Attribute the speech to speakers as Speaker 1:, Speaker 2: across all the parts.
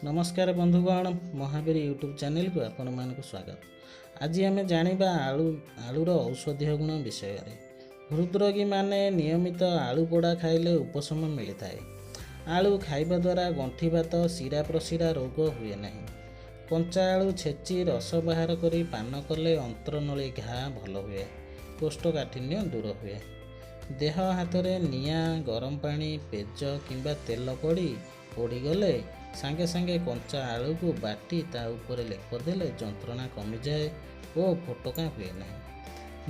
Speaker 1: ନମସ୍କାର ବନ୍ଧୁଗଣ, ମହାବୀର ୟୁଟ୍ୟୁବ୍ ଚ୍ୟାନେଲକୁ ଆପଣମାନଙ୍କୁ ସ୍ୱାଗତ। ଆଜି ଆମେ ଜାଣିବା ଆଳୁର ଔଷଧୀୟ ଗୁଣ ବିଷୟରେ। ହୃଦରୋଗୀମାନେ ନିୟମିତ ଆଳୁ ପୋଡ଼ା ଖାଇଲେ ଉପଶମ ମିଳିଥାଏ। ଆଳୁ ଖାଇବା ଦ୍ୱାରା ଗଣ୍ଠିବାତ, ଶିରା ପ୍ରଶିରା ରୋଗ ହୁଏ ନାହିଁ। କଞ୍ଚା ଆଳୁ ଛେଚି ରସ ବାହାର କରି ପାନ କଲେ ଅନ୍ତ୍ରନଳୀ ଘା ଭଲ ହୁଏ, କୋଷ୍ଠକାଠିନ୍ୟ ଦୂର ହୁଏ। ଦେହ ହାତରେ ନିଆଁ, ଗରମ ପାଣି, ପେଜ କିମ୍ବା ତେଲ ପଡ଼ି ପୋଡ଼ିଗଲେ ସାଙ୍ଗେ ସାଙ୍ଗେ କଞ୍ଚା ଆଳୁକୁ ବାଟି ତା ଉପରେ ଲେପ ଦେଲେ ଯନ୍ତ୍ରଣା କମିଯାଏ ଓ ଫୋଟକା ହୁଏ ନାହିଁ।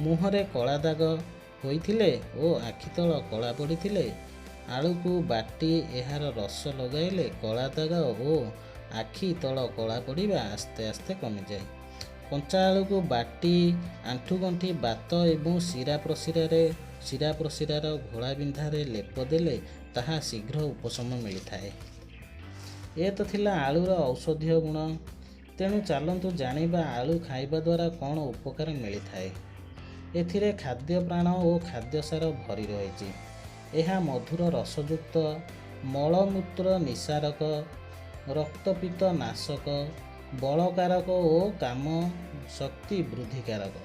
Speaker 1: ମୁହଁରେ କଳା ଦାଗ ହୋଇଥିଲେ ଓ ଆଖି ତଳ କଳା ପଡ଼ିଥିଲେ ଆଳୁକୁ ବାଟି ଏହାର ରସ ଲଗାଇଲେ କଳା ଦାଗ ଓ ଆଖି ତଳ କଳା ପଡ଼ିବା ଆସ୍ତେ ଆସ୍ତେ କମିଯାଏ। କଞ୍ଚା ଆଳୁକୁ ବାଟି ଆଣ୍ଠୁଗଣ୍ଠି ବାତ ଏବଂ ଶିରା ପ୍ରଶିରାର ଘୋଳାବିନ୍ଧାରେ ଲେପ ଦେଲେ ତାହା ଶୀଘ୍ର ଉପଶମ ମିଳିଥାଏ। ଏ ତ ଥିଲା ଆଳୁର ଔଷଧୀୟ ଗୁଣ। ତେଣୁ ଚାଲନ୍ତୁ ଜାଣିବା ଆଳୁ ଖାଇବା ଦ୍ୱାରା କ'ଣ ଉପକାର ମିଳିଥାଏ। ଏଥିରେ ଖାଦ୍ୟ ପ୍ରାଣ ଓ ଖାଦ୍ୟସାର ଭରି ରହିଛି। ଏହା ମଧୁର ରସଯୁକ୍ତ, ମଳମୂତ୍ର ନିଶାରକ, ରକ୍ତପିତ୍ତ ନାଶକ, ବଳକାରକ ଓ କାମ ଶକ୍ତି ବୃଦ୍ଧିକାରକ।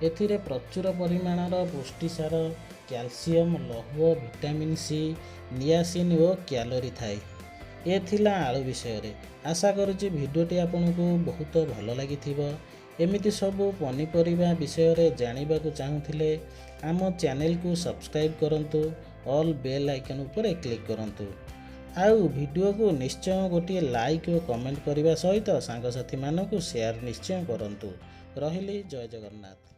Speaker 1: ଏଥିରେ ପ୍ରଚୁର ପରିମାଣର ପୁଷ୍ଟିସାର, କ୍ୟାଲସିୟମ, ଲୌହ, ଭିଟାମିନ୍ ସି, ନିଆସିନ୍ ଓ କ୍ୟାଲୋରୀ ଥାଏ। ଏ ଥିଲା ଆଳୁ ବିଷୟରେ। ଆଶା କରୁଛି ଭିଡ଼ିଓଟି ଆପଣଙ୍କୁ ବହୁତ ଭଲ ଲାଗିଥିବ। ଏମିତି ସବୁ ପନିପରିବା ବିଷୟରେ ଜାଣିବାକୁ ଚାହୁଁଥିଲେ ଆମ ଚ୍ୟାନେଲକୁ ସବସ୍କ୍ରାଇବ୍ କରନ୍ତୁ, ଅଲ୍ ବେଲ୍ ଆଇକନ୍ ଉପରେ କ୍ଲିକ୍ କରନ୍ତୁ, ଆଉ ଭିଡ଼ିଓକୁ ନିଶ୍ଚୟ ଗୋଟିଏ ଲାଇକ୍ ଓ କମେଣ୍ଟ କରିବା ସହିତ ସାଙ୍ଗସାଥିମାନଙ୍କୁ ସେୟାର ନିଶ୍ଚୟ କରନ୍ତୁ। ରହିଲି, ଜୟ ଜଗନ୍ନାଥ।